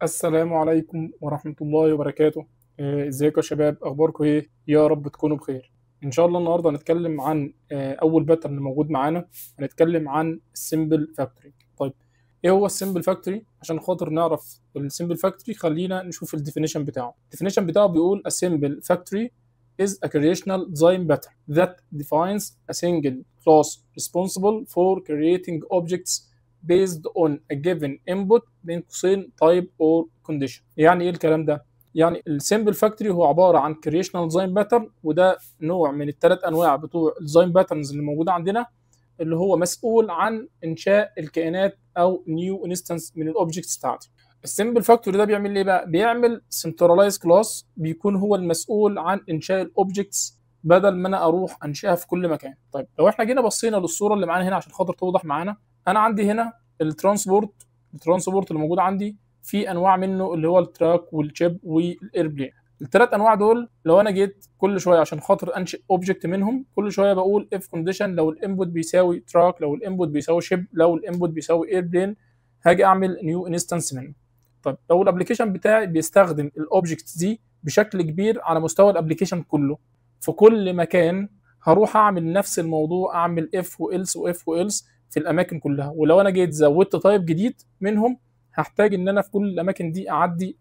السلام عليكم ورحمة الله وبركاته. ازيكم يا شباب، اخباركم ايه؟ يا رب تكونوا بخير. ان شاء الله النهارده هنتكلم عن اول pattern موجود معانا، هنتكلم عن ال simple factory. طيب ايه هو ال simple factory؟ عشان خاطر نعرف ال simple factory خلينا نشوف ال definition بتاعه. ال definition بتاعه بيقول a simple factory is a creational design pattern that defines a single class responsible for creating objects based on a given input بين قوسين type or condition. يعني ايه الكلام ده؟ يعني ال simple factory هو عبارة عن creational design pattern، وده نوع من الثلاث انواع بتوع ال design patterns اللي موجودة عندنا، اللي هو مسؤول عن انشاء الكائنات او new instance من ال objects بتاعتي. ال simple factory ده بيعمل ايه بقى؟ بيعمل centralized class بيكون هو المسؤول عن انشاء ال objects بدل ما انا اروح انشئها في كل مكان. طيب لو احنا جينا بصينا للصورة اللي معانا هنا عشان خاطر توضح معانا، انا عندي هنا ال transport، ال transport اللي موجود عندي في انواع منه اللي هو ال truck وال ship وال airplane. الثلاث انواع دول لو انا جيت كل شوية عشان خاطر انشئ object منهم، كل شوية بقول if condition لو ال input بيساوي truck، لو ال input بيساوي ship، لو ال input بيساوي airplane، هاجي اعمل new instance منه. طيب لو ال application بتاعي بيستخدم ال objects دي بشكل كبير على مستوى ال application كله، في كل مكان هروح اعمل نفس الموضوع، اعمل if و else و if و else في الاماكن كلها. ولو انا جيت زودت type جديد منهم هحتاج ان انا في كل الاماكن دي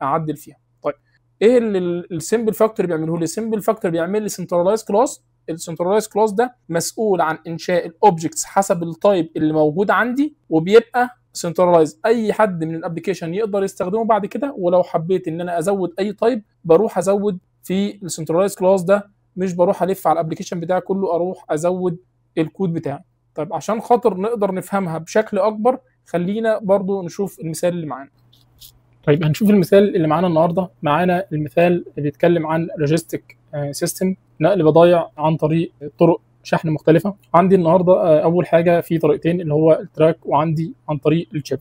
اعدل فيها. طيب ايه اللي ال simple factory بيعمله لي؟ ال simple factory بيعمل لي centralized class. ال centralized class ده مسؤول عن انشاء ال objects حسب ال type اللي موجود عندي، وبيبقى centralized، اي حد من ال application يقدر يستخدمه بعد كده. ولو حبيت ان انا ازود اي type بروح ازود في ال centralized class ده، مش بروح الف على ال application بتاعي كله اروح ازود الكود بتاعي. طيب عشان خاطر نقدر نفهمها بشكل اكبر خلينا برضو نشوف المثال اللي معانا. طيب هنشوف المثال اللي معانا النهارده. معانا المثال اللي بيتكلم عن logistic system، نقل بضايع عن طريق طرق شحن مختلفة. عندي النهارده اول حاجة في طريقتين اللي هو ال truck وعندي عن طريق ال ship.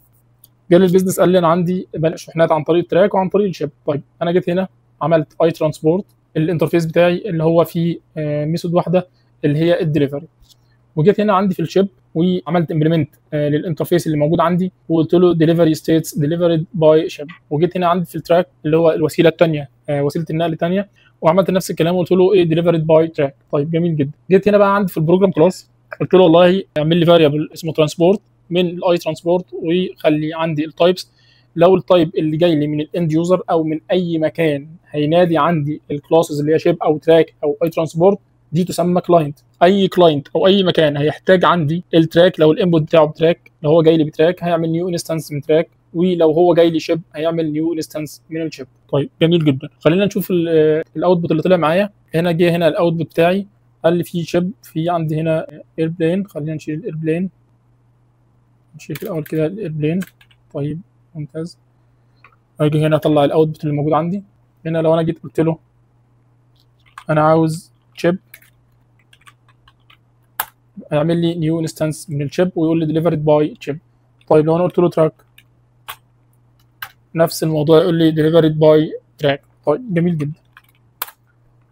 جالي ال business قال لي انا عندي بنقل شحنات عن طريق ال truck وعن طريق ال ship. طيب انا جيت هنا عملت ITransport، ال interface بتاعي اللي هو فيه method واحدة اللي هي الدليفري، وجيت هنا عندي في ال ship وعملت implement لل interface اللي موجود عندي وقلت له delivery status delivered by ship. وجيت هنا عندي في ال truck اللي هو الوسيلة الثانية، وسيلة النقل الثانية، وعملت نفس الكلام وقلت له ايه delivered by truck. طيب جميل جدا. جيت هنا بقى عندي في ال program class قلت له والله اعمل لي variable اسمه transport من ال ITransport، وخلي عندي ال types، لو ال type اللي جاي لي من ال end user او من اي مكان هينادي عندي ال classes اللي هي ship او truck او ITransport دي تسمى client. اي client او اي مكان هيحتاج عندي ال truck، لو ال input بتاعه ب truck، لو هو جاي لي ب truck هيعمل new instance من truck، ولو هو جاي لي ship هيعمل new instance من ال ship. طيب جميل جدا. خلينا نشوف ال output اللي طلع معايا. هنا جه هنا ال output بتاعي قال لي في ship، في عندي هنا airplane. خلينا نشيل ال airplane، نشيل في الاول كده ال airplane. طيب ممتاز. اجي هنا اطلع ال output اللي موجود عندي هنا. لو انا جيت قلت له انا عاوز ship، هيعمل لي new instance من ال ship ويقول لي delivered by ship. طيب لو انا قلت له truck نفس الموضوع يقول لي delivered by truck. طيب جميل جدا.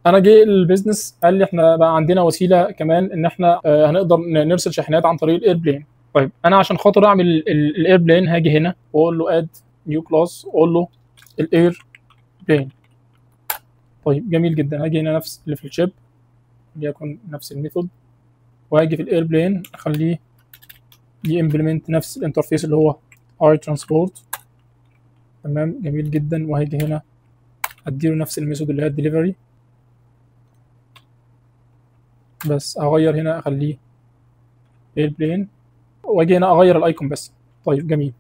انا جه ال business قال لي احنا بقى عندنا وسيلة كمان ان احنا هنقدر نرسل شحنات عن طريق ال airplane. طيب انا عشان خاطر اعمل ال airplane هاجي هنا واقول له add new class واقول له ال airplane. طيب جميل جدا. هاجي هنا نفس اللي في ال ship ليكن نفس ال method، وهاجي في ال airplane اخليه ي implement نفس ال interface اللي هو ITransport. تمام جميل جدا. وهاجي هنا اديله نفس ال method اللي هي الدليفري، بس اغير هنا اخليه airplane، واجي هنا اغير ال icon بس. طيب جميل.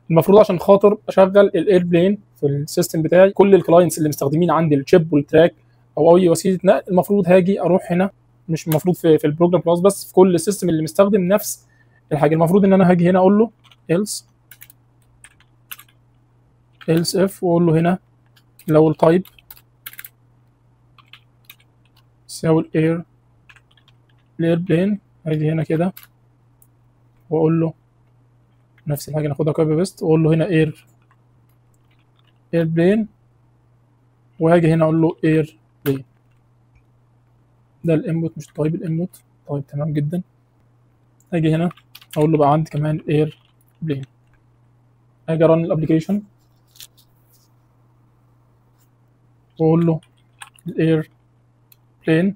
المفروض عشان خاطر اشغل ال airplane في ال system بتاعي كل ال clients اللي مستخدمين عندي ال ship وال truck او اي وسيلة نقل، المفروض هاجي اروح هنا، مش المفروض في ال program class بس، في كل system اللي مستخدم نفس الحاجة. المفروض ان انا هاجي هنا اقول له else else if، واقول له هنا لو ال type يساوي ال airplane، هاجي هنا كده واقول له نفس الحاجة، ناخدها copy paste، واقول له هنا airplane، وهاجي هنا اقول له airplane. ده ال input مش type ال input. طيب تمام جدا. اجي هنا اقول له بقى عندي كمان airplane. اجي run ال application. واقول له ال airplane،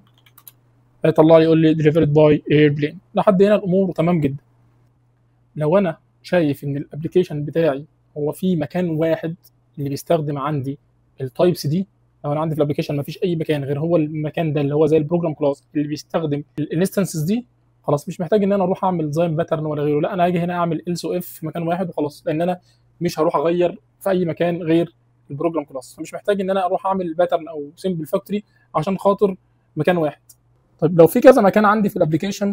هيطلع لي يقول لي delivered by airplane. لحد هنا الامور تمام جدا. لو انا شايف ان ال application بتاعي هو في مكان واحد اللي بيستخدم عندي ال types دي، لو انا عندي في ال application ما فيش اي مكان غير هو المكان ده اللي هو زي ال program class اللي بيستخدم ال instances دي، خلاص مش محتاج ان انا اروح اعمل design pattern ولا غيره، لا انا هاجي هنا اعمل else if في مكان واحد وخلاص، لان انا مش هروح اغير في اي مكان غير ال program class، فمش محتاج ان انا اروح اعمل pattern او simple factory عشان خاطر مكان واحد. طيب لو في كذا مكان عندي في ال application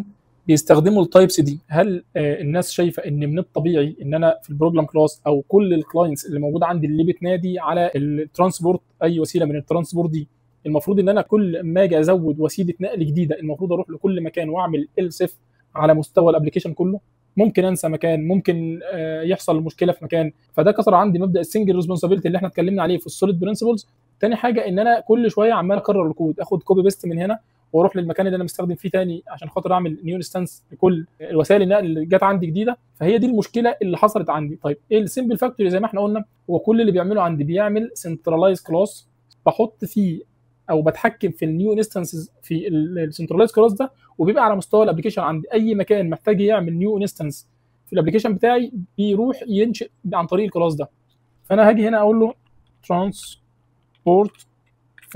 بيستخدموا ال types دي، هل الناس شايفه ان من الطبيعي ان انا في ال program class او كل ال clients اللي موجودة عندي اللي بتنادي على ال transport، اي وسيلة من ال transport دي، المفروض ان انا كل ما اجي ازود وسيلة نقل جديدة المفروض اروح لكل مكان واعمل else if على مستوى ال application كله؟ ممكن انسى مكان، ممكن يحصل مشكلة في مكان، فده كسر عندي مبدا ال single responsibility اللي احنا اتكلمنا عليه في ال SOLID principles. تاني حاجة ان انا كل شوية عمال اكرر الكود، اخد copy paste من هنا واروح للمكان اللي انا مستخدم فيه تاني عشان خاطر اعمل new instance لكل الوسائل النقل اللي جت عندي جديدة. فهي دي المشكلة اللي حصلت عندي. طيب ايه ال simple factory؟ زي ما احنا قلنا هو كل اللي بيعمله عندي بيعمل centralized class، بحط فيه او بتحكم في ال new instances في ال centralized class ده، وبيبقى على مستوى ال application عندي اي مكان محتاج يعمل new instance في ال application بتاعي بيروح ينشئ عن طريق ال class ده. فانا هاجي هنا اقول له transport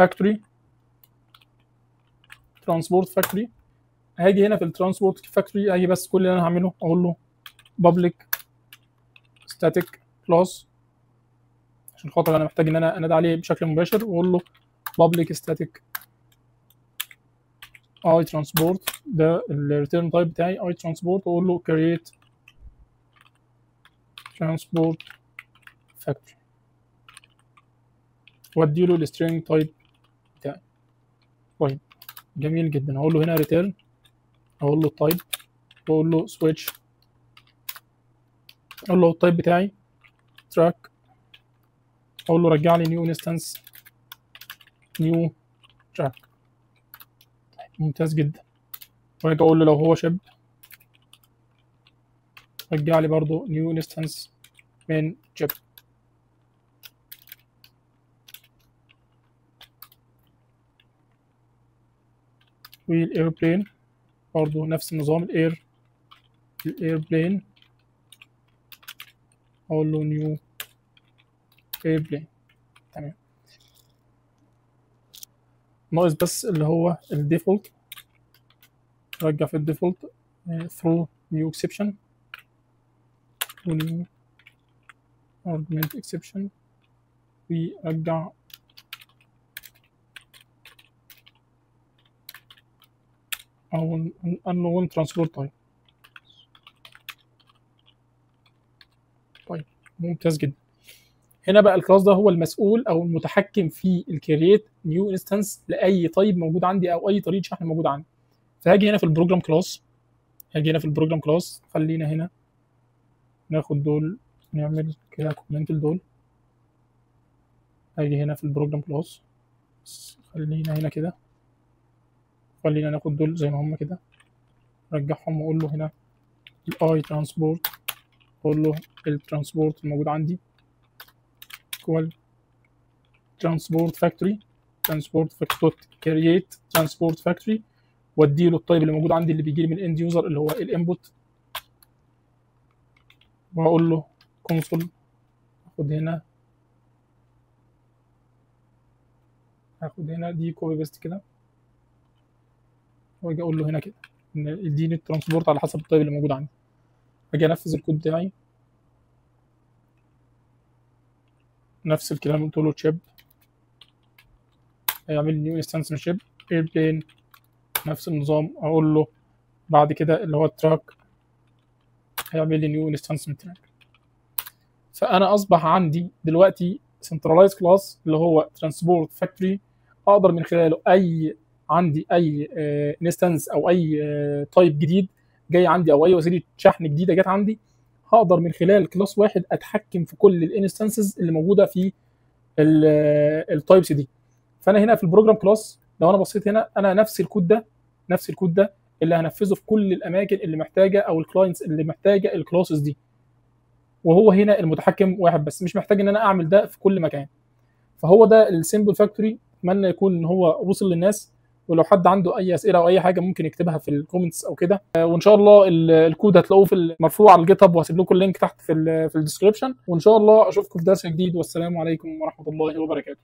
factory، transport factory. هاجي هنا في ال transport factory هاجي بس كل اللي انا هعمله اقول له public static class عشان خاطر انا محتاج ان انا انادي عليه بشكل مباشر، واقول له public static i transport، ده ال return type بتاعي i transport، واقول له create transport factory وادي له ال string type بتاعي. طيب جميل جدا. هقول له هنا return، اقول له ال type، واقول له switch، اقول له ال type بتاعي truck، اقول له رجع لي new instance new truck. ممتاز جدا. واجي اقول له لو هو ship رجع لي برضو new instance من ship. وال airplane برضو نفس النظام، ال airplane اقول له new airplane. تمام. ناقص بس اللي هو ال default، رجع في ال default throw new exception و new argument exception، ويرجع او unknown transport type. طيب ممتاز جدا. هنا بقى ال class ده هو المسؤول او المتحكم في ال create new instance لاي type موجود عندي او اي طريقه شحن موجود عندي. فهاجي هنا في ال program class، هاجي هنا في ال program class، خلينا هنا ناخد دول نعمل كده comment لدول. هاجي هنا في ال program class، خلينا هنا كده، خلينا ناخد دول زي ما هم كده، رجعهم واقول له هنا ال I transport، اقول له ال transport الموجود عندي equal transport factory transport dot create transport factory، وادي له ال type اللي موجود عندي اللي بيجي لي من ال end user اللي هو ال input، واقول له console. اخد هنا، اخد هنا دي copy paste كده، واجي اقول له هنا كده ان اديني ال transport على حسب ال type اللي موجود عندي. اجي انفذ الكود بتاعي نفس الكلام، قلت له ship هيعمل new instance من ship. airplane نفس النظام، اقول له بعد كده اللي هو truck هيعمل لي new instance من truck. فانا اصبح عندي دلوقتي centralized class اللي هو transport factory، اقدر من خلاله اي عندي اي instance او اي type جديد جاي عندي او اي وسيلة شحن جديدة جت عندي، هقدر من خلال class واحد اتحكم في كل ال instances اللي موجودة في ال types دي. فانا هنا في ال program class لو انا بصيت هنا، انا نفس الكود ده، نفس الكود ده اللي هنفذه في كل الاماكن اللي محتاجه او ال clients اللي محتاجه ال classes دي، وهو هنا المتحكم واحد بس، مش محتاج ان انا اعمل ده في كل مكان. فهو ده ال simple factory. اتمنى يكون ان هو وصل للناس، ولو حد عنده اي اسئلة او اي حاجة ممكن يكتبها في ال comments او كده. وان شاء الله الكود هتلاقوه في المرفوع على ال GitHub، وهسيب لكم ال link تحت في ال description. وان شاء الله اشوفكم في درس جديد، والسلام عليكم ورحمة الله وبركاته.